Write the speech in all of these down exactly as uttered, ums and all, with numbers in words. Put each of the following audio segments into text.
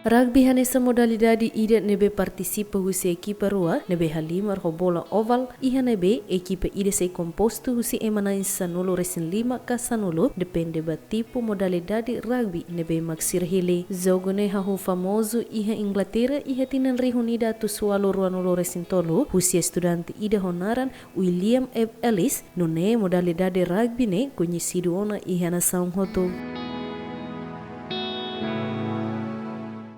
Rugby hanesan modalidade ida ne'ebé partisipa husi ekipa rua ne'ebé halimar ho bola oval, iha ne'ebé ekipa ida sei kompostu husi ema na'in sanulu-resin-lima ka sanulu, depende ba tipu modalidade rugby ne'ebé mak sira hili. Jogu ne'e hahú famozu iha Inglaterra iha tinan rihun ida atus ualu ruanulu-resin-tolu, husi estudante ida ho naran William F. Ellis, nune'e modalidade rugby ne'e koñesidu ona iha nasaun hotu.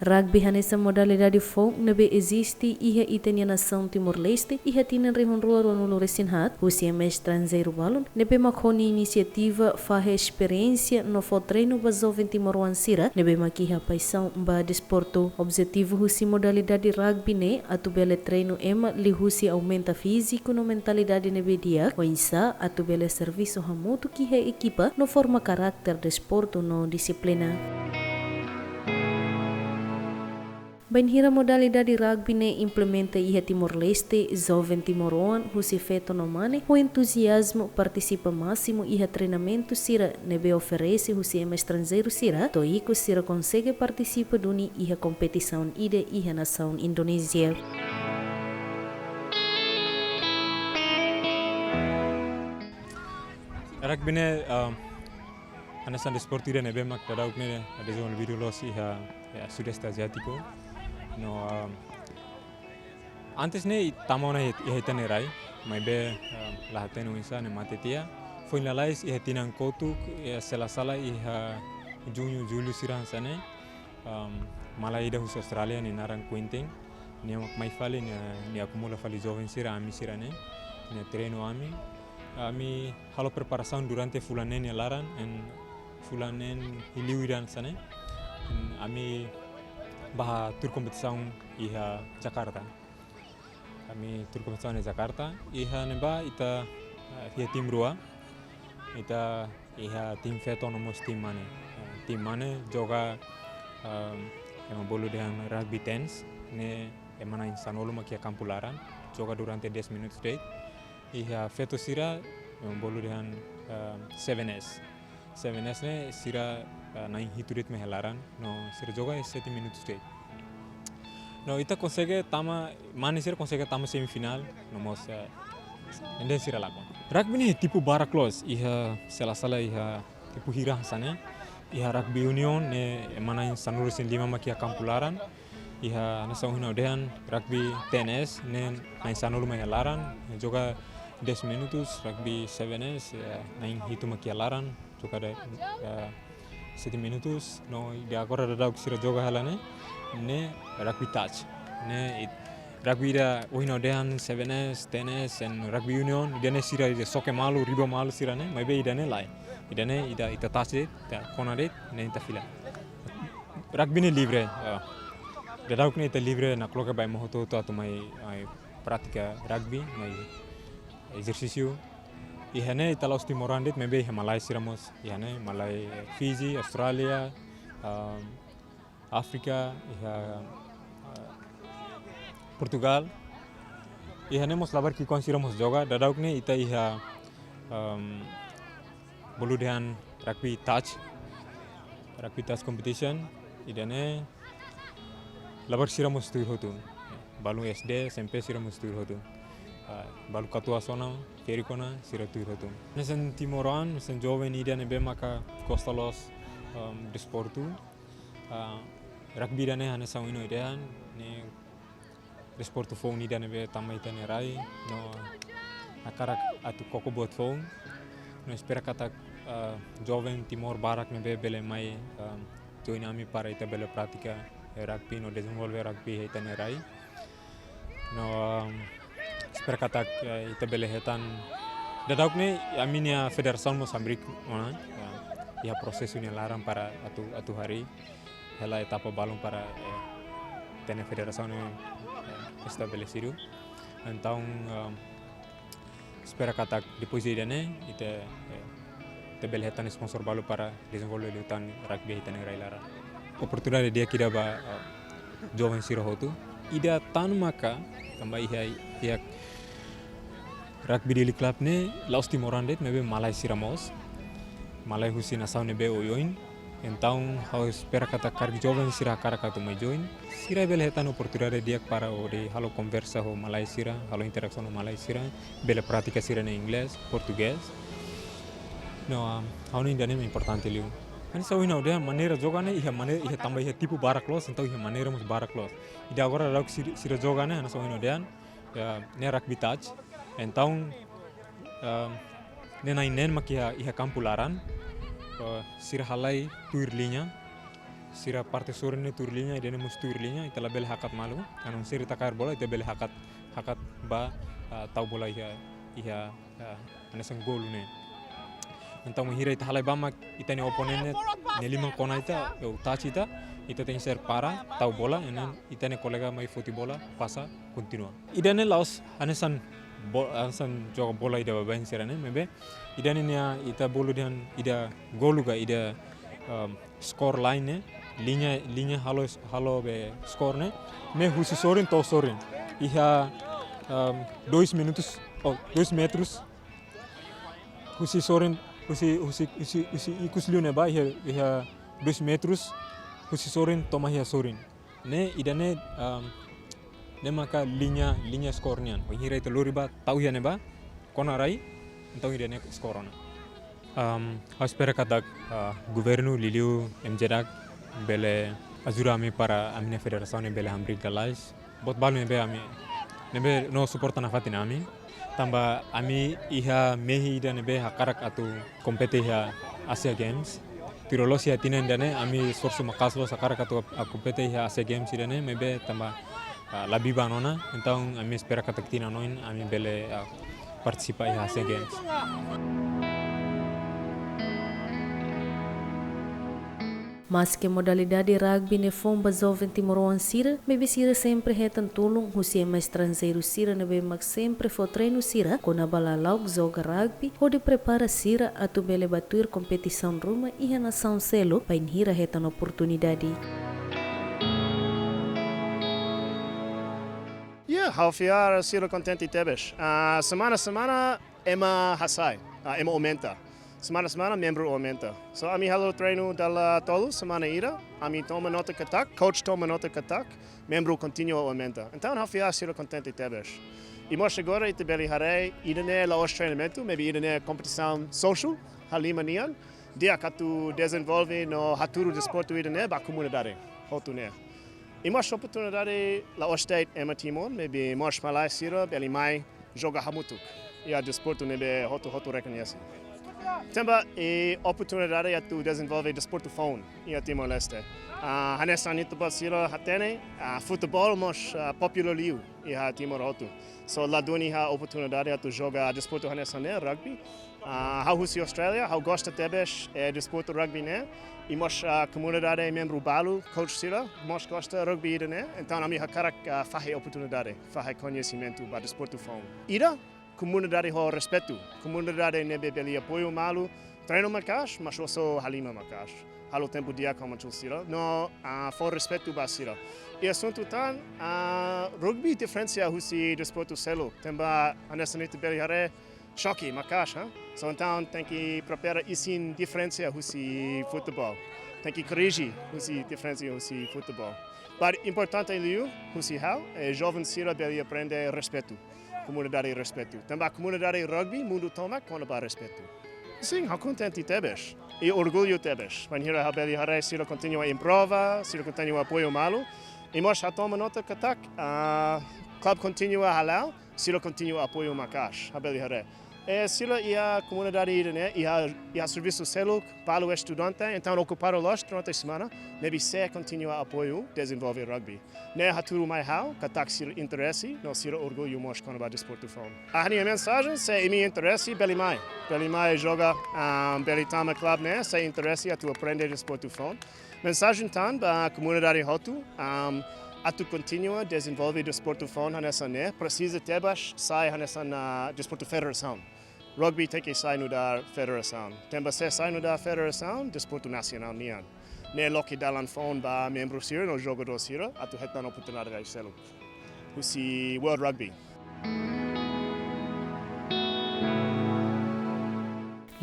Rugby hanesan modalidade foun ne'ebé eziste iha ita-nia nasaun Timor-Leste iha tinan rihun rua ruanulu-resin-haat, husi ema estranjeiru balun ne'ebé mak ho nia inisiativa fahe esperiénsia no fó treinu ba joven timoroan sira ne'ebé mak iha paixaun ba desportu. Objetivu husi modalidade rugby ne'e atu bele treinu ema liuhusi aumenta fíziku no mentalidade ne'ebé di'ak, oinsá atu bele servisu hamutuk iha ekipa no forma karakter desportu no dixiplina. Bainhira modalidade rugby ne'e implementa iha Timor-Leste, joven timoroan, husi feto no mane, ho entuziazmu partisipa másimu iha treinamentu sira ne'ebé oferese husi ema estranjeiru sira, to'o ikus sira konsege partisipa duni iha kompetisaun ida iha nasaun Indonézia. Rugby ne'e, um, hanesan desportu ida ne'ebé mak dadauk ne'e dezenvolvidu loos iha, iha Sudeste Aziátiku. No, um, antes ne'e tama ona iha, iha ita-nia rai, maibé, um, la hatene oinsá ne'e mate tiha. Foin lalais iha tinan kotuk, iha se la sala iha juñu, jullu sira hanesan ne'e. Um, malae ida husi Austrália, nia naran Quintin. Nia mak mai fali, nia, nia akumula fali joven sira, ami sira ne'e. Nia treinu ami. Ami halo preparasaun durante fulan neen nia laran, no fulan neen liu ida hanesan ne'e. No ami bá tuir kompetisaun iha Jakarta. Ami tuir kompetisaun iha Jakarta. Iha ne'ebá ita, eh, iha tim rua. Ita iha tim feto no mós tim mane. Eh, tim mane joga, ehm, ema bolu dehan rugby tens, ne'e ema na'in sanulu mak iha kampu laran, joga durante dez minutus de'it. Iha feto sira, ema bolu dehan, ehm, seven S. Seven S ne'e sira, eh, na'in hitu de'it mak iha laran, no sira joga sete minutus de'it. No ita konsege tama, mane sira konsege tama semifinál, no mós, eh, ende sira lakon. Rugby ne'e tipu barak loos, iha se la sala iha tipu hira hanesan ne'e, iha rugby union ne'e ema na'in sanulu-resin-lima mak iha kampu laran, iha hanesan ohin ha'u dehan rugby T N S ne'e na'in sanulu mak iha laran, joga dez minutus, rugby seven S, eh, na'in hitu mak iha laran, joga de, eh, sete minutus, no ida agora dadauk sira joga hela ne'e, ne'e rugby touch. Ne'e it-, rugby ida ohin ha'u dehan seven S, T N S, and rugby union, ida ne'e sira ida soke malu, dribla malu sira ne'e, maibé ida ne'e lae. Ida ne'e ita, ita touch de'it, ita kona de'it, ne'e ita fila. Rugby ne'e livre, ya. Dadauk ne'e ita livre nakloke ba ema hotu-hotu atu mai, mai pratika rugby, mai ezersísiu. Iha ne'e ita la'ós timoroan de'it, maibé iha malae sira mós. Iha ne'e malae Fiji, Austrália, um, Áfrika, iha, uh, Portugal. Iha ne'e mós labarik ki'ikoan sira mós joga, dadauk ne'e ita iha, um, bolu dehan rugby touch, rugby touch competition, ida ne'e labarik sira mós tuir hotu. Balun S D, S M P sira mós tuir hotu. Ah, balu katuas ona, ferik ona, sira tuir hotu. Hanesan timoroan, hanesan joven ida ne'ebé maka gosta loos, um, desportu. Ah, rugby ida ne'e hanesan ohin ha'u dehan, ne'e desportu foun ida ne'ebé tama iha ita-nia rai, no hakarak atu koko buat foun, no espera katak, ah, joven Timor barak ne'ebé bele mai, ah, join ami para ita bele pratika, eh, rugby no dezenvolve rugby iha ita-nia rai. No, ah, espera katak, eh, ita bele hetan dadauk ne'e ami-nia federasaun mós hamriik ona, ah, iha prosesu nia laran para atu, atu harii hela etapa balun para, eh, ita-nia federasaun ne'e, eh, estabelesidu. Entaun, ah, espera katak depois de ida ne'e, ita, eh, ita bele hetan sponsor balu para dezenvolve liután rugby iha ita-nia rai laran. Oportunidade di'ak ida ba, eh, joven sira hotu. Ida tan maka, tanba iha, iha Rugby Dili Club ne'e, la'ós timoroan de'it, maibé malae sira mós. Malae husi nasaun ne'ebé oioin. Entaun, ha'u espera katak karik joven sira hakarak atu mai join, sira bele hetan oportunidade di'ak para hodi halo konversa ho malae sira, halo interasaun ho malae sira, bele pratika sira-nia inglés, portugés. No, ah, ha'u hanoin ida-ne'e importante liu. Hanesan ohin ha'u dehan, maneira joga ne'e, iha maneira, iha tanba iha tipu barak loos, entaun iha maneira mós barak loos. Ida agora daudauk sir-, sira joga ne'e, hanesan ohin ha'u dehan, ya, ne'e rugby touch. Entaun, ah, ne'e na'in neen mak iha, iha kampu laran. Ah, sira halai tuir liña. Sira parte sorin ne'e tuir liña, ida-ne'e mós tuir liña, ita labele hakat malu. Anu sira ita kaer bola, ita bele hakat, hakat bá, ah, tau bola iha, iha, ah, hanesan golu ne'e. Entaun, bainhira ita halai bá mak ita-nia oponente nia liman kona ita, ou touch ita, ita tenke ser para, tau bola, entaun ita-nia kolega mai foti bola, pasa, kontinua. Ida-ne'e la'ós hanesan bo-, hanesan joga bola ida baibain sira-ne'e, maibé ida-ne'e nia ita bolu dehan ida golu ka ida, ehm, score line ne'e, liña, liña halo, halo be score ne'e, ne'e husi sorin to'o sorin. Iha, ehm, dois minutos, oh, dois metros, husi sorin, husi, husi, husi, husi ikus liu ne'ebá iha, iha dois metros, husi sorin to'o mai iha sorin. Ne'e, ida-ne'e, um, ne'e maka liña, liña score nian. Bainhira ita lori bá, tau iha ne'ebá, kona rai, entaun ida-ne'e score ona. Um, ha'u espera katak, ah, governu liuliu M J DAC bele ajuda ami para ami-nia federasaun ne'e bele hamriik lalais. Buat balu ne'ebé ami, ne'ebé no suporta nafatin ami. Tanba ami iha mehi ida ne'ebé hakarak atu kompete iha Asia Games. Tuir loloos iha tinan ida-ne'e ami esforsu maka'as loos hakarak atu a-, kompete iha Asia Games ida-ne'e, maibé tanba, ah, la biban ona. Entaun ami espera katak tinan oin ami bele, ah, partisipa iha Asia Games. Maske modalidade rugby ne'e foun ba joven timoroan sira, maibé sira sempre hetan tulun husi ema estranjeiru sira ne'ebé mak sempre fó treinu sira kona-ba lala'ok joga rugby, hodi prepara sira atu bele bá tuir kompetisaun ruma iha nasaun seluk bainhira hetan oportunidade. Ya, ha'u fiar sira kontente tebes. Ah, semana-semana ema hasai, ah, ema aumenta. Semana-semana membru aumenta. So, ami halo treinu dala tolu semana ida, ami toma nota katak, coach toma nota katak, membru kontinua aumenta. Entaun, ha'u fiar sira kontente tebes. I mós agora ita bele haree, ida-ne'e la'ós treinamentu, maibé ida-ne'e kompetisaun sosiál, halimar nian, di'ak atu dezenvolve no hatudu desportu ida-ne'e ba komunidade hotu ne'e. I mós oportunidade la'ós de'it ema Timor, maibé mós malae sira bele mai joga hamutuk iha desportu ne'ebé hotu-hotu rekoñese. Tanba, eh, oportunidade atu dezenvolve desportu foun iha Timor-Leste. Ah, hanesan ita-boot sira hatene, ah, futeból mós, ah, populár liu iha Timor hotu. So, ladún iha oportunidade atu joga desportu hanesan ne'e, rugby. Ah, ha'u husi Austrália, ha'u gosta tebes, eh, desportu rugby ne'e. I mós, ah, komunidade membru balu, coach sira, mós gosta rugby ida-ne'e. Entaun, ami hakarak, ah, fahe oportunidade, fahe koñesimentu ba desportu foun. Ida, komunidade ho respeitu, komunidade ne'ebé bele apoiu malu, treinu maka'as, mas oso halimar maka'as. Halo tempu di'ak ho maun sira, no, ah, fó respeitu ba sira. I asuntu tan, ah, rugby diferensa husi desportu seluk, tanba hanesan ita bele haree, xoke maka'as, ha? So, entaun, tenke prepara isin diferensa husi futeból. Tenke korrije husi diferensa husi futeból. But importante liu, husi ha'u, eh, joven sira bele aprende respeitu. Komunidade respeitu. Tanba komunidade rugby, mundu tomak, kona-ba respeitu. Sin, ha'u kontente tebes. I orgullu tebes. Bainhira ha'u bele haree sira kontinua improva, sira kontinua apoiu malu. I mós ha'u toma nota katak, ah, klub kontinua hala'o, sira kontinua apoiu maka'as, ha'u bele haree. I sira iha komunidade ida-ne'e, iha, iha servisu seluk, balu estudante, entaun okupadu loos durante semana, maibé sira kontinua apoiu dezenvolve rugby. Ne'e hatudu mai ha'u, katak sira interese, no sira orgullu mós kona-ba desportu foun. Ha'u-nia mensajen, se imi interese, bele mai. Bele mai joga, ah, bele tama klub ne'e, se interese atu aprende desportu foun. Mensajen tan ba komunidade hotu, am, atu kontinua dezenvolve desportu foun hanesan ne'e, presiza tebes sai hanesan, ah, desportu federasaun. Rugby tenke sai nu'udar federasaun. Tanba se sai nu'udar federasaun, desportu nasionál nian. Ne'e loke dalan foun ba membru sira no jogadór sira atu hetan oportunidade seluk husi World Rugby.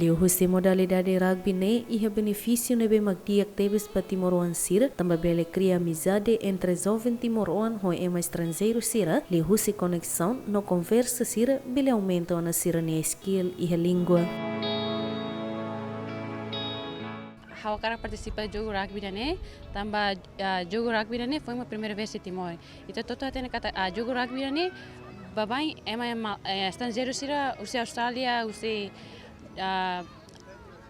Liuhusi modalidade rugby ne'e iha benefísiu ne'ebé mak di'ak tebes ba timoroan sira, tanba bele kria amizade entre joven timoroan ho ema estranjeiru sira, liuhusi koneksaun no konversa sira bele aumenta ona sira-nia skill iha língua. Ha'u hakarak partisipa jogu rugby ida-ne'e, tanba, ah, jogu rugby ida-ne'e foin mak primeira vez iha Timor. Ita hotu hatene katak, ah, jogu rugby ida-ne'e baibain ema, ema, eh, estranjeiru sira husi Austrália, husi, ah,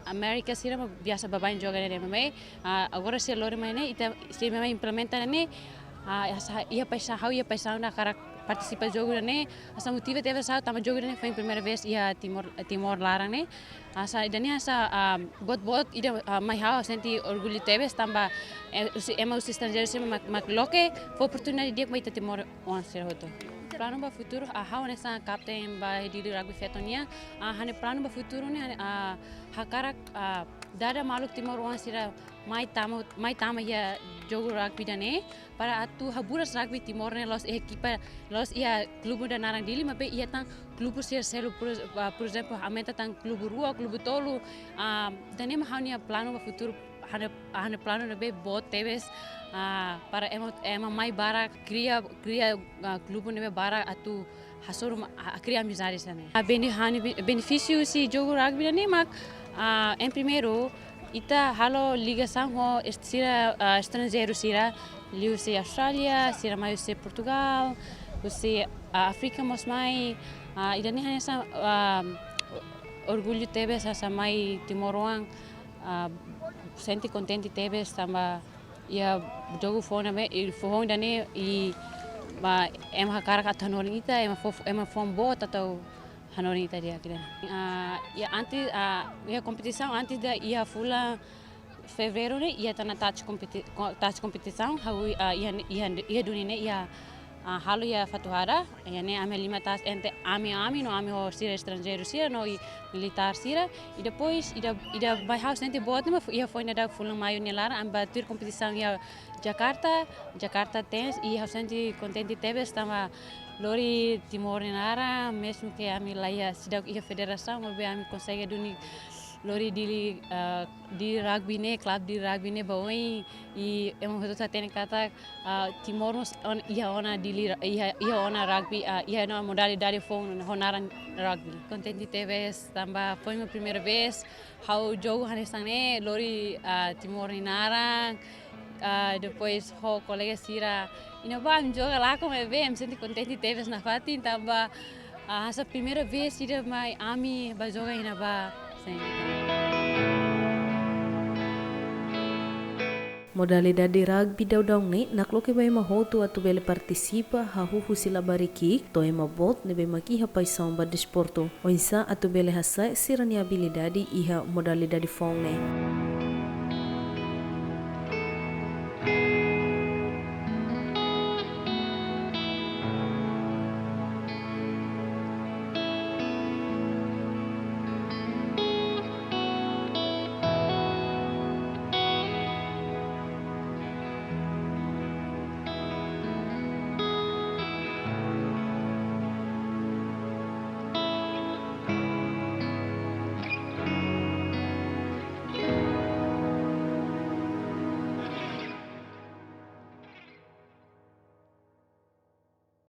Amérika sira mak biasa baibain joga ne'e, maibé, ah, agora sira lori mai ne'e, ita, sira mai implementa ne'e, ah, iha sa-, iha paixaun, ha'u iha paixaun hakarak partisipa jogu ida-ne'e, hanesan motiva tebes ha'u tanba jogu ida-ne'e foin primeira vez iha Timor, Timor laran ne'e. Hanesan ida-ne'e hanesan, ah, buat-buat ida, ah, mai ha'u sente orgullu tebes tanba, eh, husi, ema husi estranjeiru sira mak, mak loke fó oportunidade di'ak ba ita timoroan sira hotu. Planu ba futuru, ah, ha'u hanesan kapten ba Dili Rugby feto nian, ah, ha'u-nia planu ba futuru ne'e, ah, hakarak, ah, dada maluk timoroan sira mai tama, mai tama iha jogu rugby ida-ne'e, para atu haburas rugby Timor ne'e la'ós ekipa, la'ós iha klube ida naran Dili, maibé iha tan klube sira seluk, por, ah, por ezemplu, aumenta tan klube rua, klube tolu, ah, ida-ne'e mak ha'u-nia planu ba futuru, ha'u-nia, ha'u-nia planu ne'ebé boot tebes, ah, para ema, ema mai barak kria, kria, ah, klube ne'ebé barak atu hasoru ma-, a, kria amizade sira-ne'e. Ah, bene-, ha'u-nia be-, benefísiu husi jogu rugby ida-ne'e mak, ah, em primeiru, ita halo ligasaun ho est-, sira, ah, estranjeiru sira, liuhusi Austrália, sira mai husi Portugal, husi, ah, Áfrika mós mai, ah, ida-ne'e hanesan, ah, orgullu tebes hanesan mai timoroan, ah, sente kontente tebes tanba iha jogu foun ne'e, i foun ida-ne'e, i ba ema hakarak atu hanorin ita, ema fó, ema fó boot atu hanorin ita di'ak ida-ne'e. Ah, iha antes, ah, iha kompetisaun antes ida iha fulan Fevereiru ne'e, iha tan touch kompeti-, ko-, touch kompetisaun, ha'u, ah, iha, iha, iha duni ne'e, iha, ah, halo iha Fatuhada, iha ne'e ami lima taas entre ami, ami no ami ho sira estranjeiru sira no i militár sira. I depois, ida, ida mai ha'u sente boot ne'e mak fu-, iha foin daudauk fulan Maiu nia laran, ami bá tuir kompetisaun iha Jakarta, Jakarta Tens, i ha'u sente kontente tebes tanba lori Timor nia naran, mezmu ke ami la iha seidauk iha federasaun, maibé ami konsege duni lori Dili, ah, Dili rugby ne'e, klube Dili rugby ne'e ba oin, i ema hotu hatene katak, ah, Timor mós on-, iha ona Dili ra-, iha, iha ona rugby, ah, iha ona modalidade foun ho naran rugby. Kontente tebes, tanba foin mak primeira vez ha'u jogu hanesan ne'e, lori, ah, Timor nia naran, ah, depois ho kolega sira iha ne'ebá, ami joga lakon maibé, ami sente kontente tebes nafatin, tanba, ah, hanesan primeira vez ida mai ami bá joga iha ne'ebá, sin. Modalidade rugby daudaun ne'e nakloke ba ema hotu atu bele partisipa, hahú husi labarik ki'ik to'o ema boot ne'ebé mak iha paixaun ba desportu, oinsá atu bele hasa'e sira-nia abilidade iha modalidade foun ne'e.